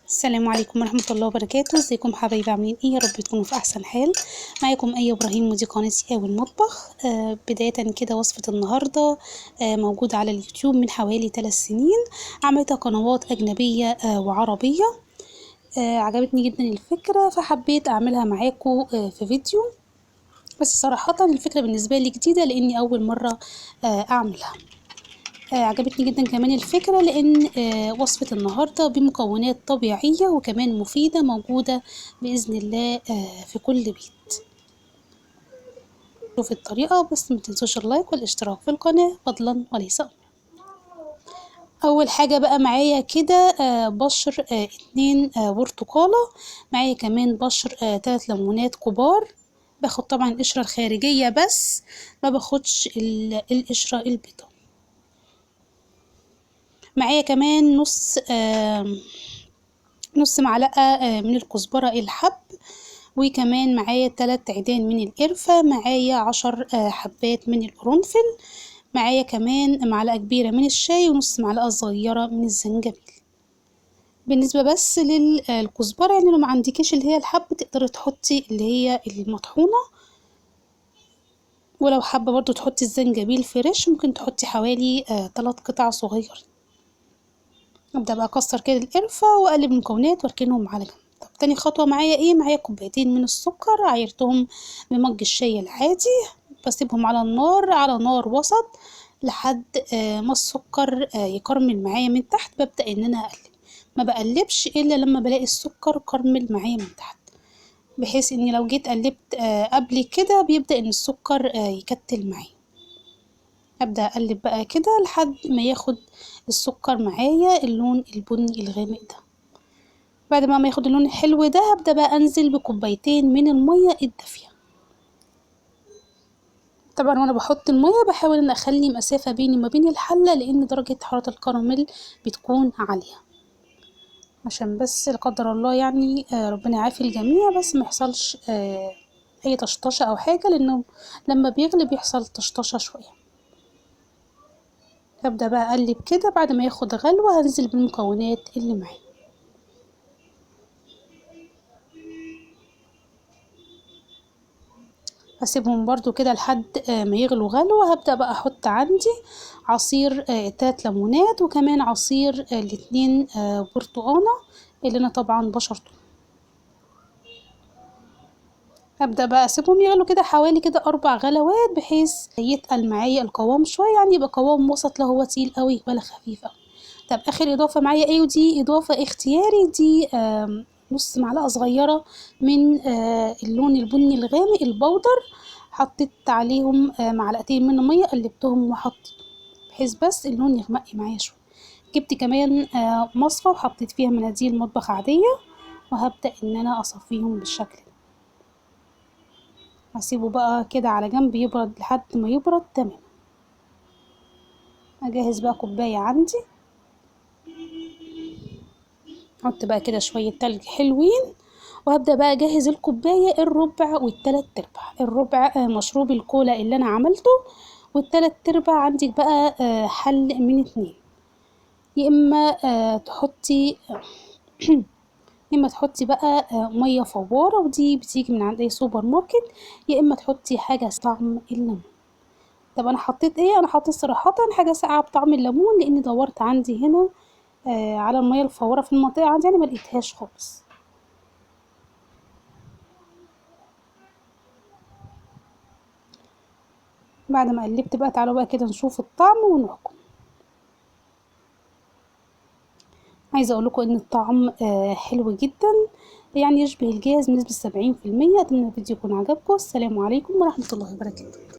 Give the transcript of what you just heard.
السلام عليكم ورحمة الله وبركاته. ازيكم حبايبي، عاملين ايه؟ يا رب تكونوا في احسن حال. معاكم آية ابراهيم ودي قناتي آية والمطبخ. بداية كده وصفة النهاردة موجودة على اليوتيوب من حوالي 3 سنين، عملتها قنوات أجنبية وعربية. عجبتني جدا الفكرة فحبيت أعملها معاكم في فيديو، بس صراحة الفكرة بالنسبة لي جديدة لأني أول مرة أعملها. عجبتني جدا كمان الفكرة لأن وصفة النهاردة بمكونات طبيعية وكمان مفيدة، موجودة بإذن الله في كل بيت. شوف الطريقة، بس ما تنسوش اللايك والاشتراك في القناة فضلا وليس أمرا. أول حاجة بقى معايا كده بشر 2 برتقالة، معايا كمان بشر 3 ليمونات كبار. باخد طبعا القشرة الخارجية بس، ما باخدش القشرة البيضاء. معايا كمان نص معلقة من الكزبرة الحب، وكمان معايا 3 عيدان من القرفة، معايا 10 حبات من القرنفل، معايا كمان معلقة كبيرة من الشاي ونص معلقة صغيرة من الزنجبيل. بالنسبة بس للكزبرة، يعني لو ما عندكيش اللي هي الحب تقدري تحطي اللي هي المطحونة، ولو حابة برضو تحطي الزنجبيل فريش ممكن تحطي حوالي 3 قطع صغيرة. ابدا بقى اكسر كده القرفه واقلب المكونات واركنهم على جنب. طب تاني خطوة معايا ايه؟ معايا 2 من السكر عايرتهم بمج الشاي العادي، بسيبهم على النار على نار وسط لحد ما السكر يكرمل معايا من تحت. ببدا ان انا اقلب، ما بقلبش الا لما بلاقي السكر كرمل معايا من تحت، بحيث اني لو جيت قلبت قبل كده بيبدا ان السكر يكتل معايا. ابدا اقلب بقى كده لحد ما ياخد السكر معايا اللون البني الغامق ده. بعد ما ياخد اللون الحلو ده هبدا بقى انزل ب2 من المية الدافيه. طبعا وانا بحط المية بحاول ان اخلي مسافة بيني وما بين الحلة، لان درجه حرارة الكراميل بتكون عالية، عشان بس لا قدر الله يعني ربنا يعافي الجميع، بس ما يحصلش اي طشطشه او حاجة، لانه لما بيغلي بيحصل طشطشه شوية. هبدأ بقى اقلب كده. بعد ما ياخد غلوة هنزل بالمكونات اللي معايا. هسيبهم برضو كده لحد ما يغلو غلوة. هبدأ بقى احط عندي عصير 3 ليمونات، وكمان عصير 2 برتقانة اللي انا طبعا بشرته. هبدأ بقى اسيبهم يغلوا كده حوالي كده 4 غلوات، بحيث يتقل معايا القوام شوية، يعني يبقى قوام وسط، لا هو تقيل قوي ولا خفيف قوي. طب اخر اضافه معايا ايه؟ ودي اضافه اختياري، دي نص معلقه صغيرة من اللون البني الغامق البودر، حطيت عليهم 2 معلقة من المية، قلبتهم وحطيت بحيث بس اللون يغمق معايا شوية. جبت كمان مصفى وحطيت فيها مناديل مطبخ عادية، وهبدأ ان انا اصفيهم بالشكل ده. هسيبه بقى كده على جنب يبرد لحد ما يبرد تماما. اجهز بقى كوباية عندي، احط بقى كده شوية تلج حلوين، وهبدا بقى اجهز الكوباية الربع والتلات ارباع. الربع مشروب الكولا اللي انا عملته، والتلات ارباع عندك بقى حل من 2، يا اما تحطي يا اما تحطي بقى مية فواره، ودي بتيجي من عند اي سوبر ماركت، يا اما تحطي حاجة طعم الليمون. طب انا حطيت ايه؟ انا حطيت صراحة حاجة ساقعه بطعم الليمون، لاني دورت عندي هنا على المية الفواره في المنطقة عندي يعني ما لقيتهاش خالص. بعد ما قلبت بقى تعالوا بقى كده نشوف الطعم ونحكم. عايزه اقول لكم ان الطعم حلو جدا، يعني يشبه الجاهز بنسبة 70%. اتمنى الفيديو يكون عجبكم. السلام عليكم ورحمة الله وبركاته.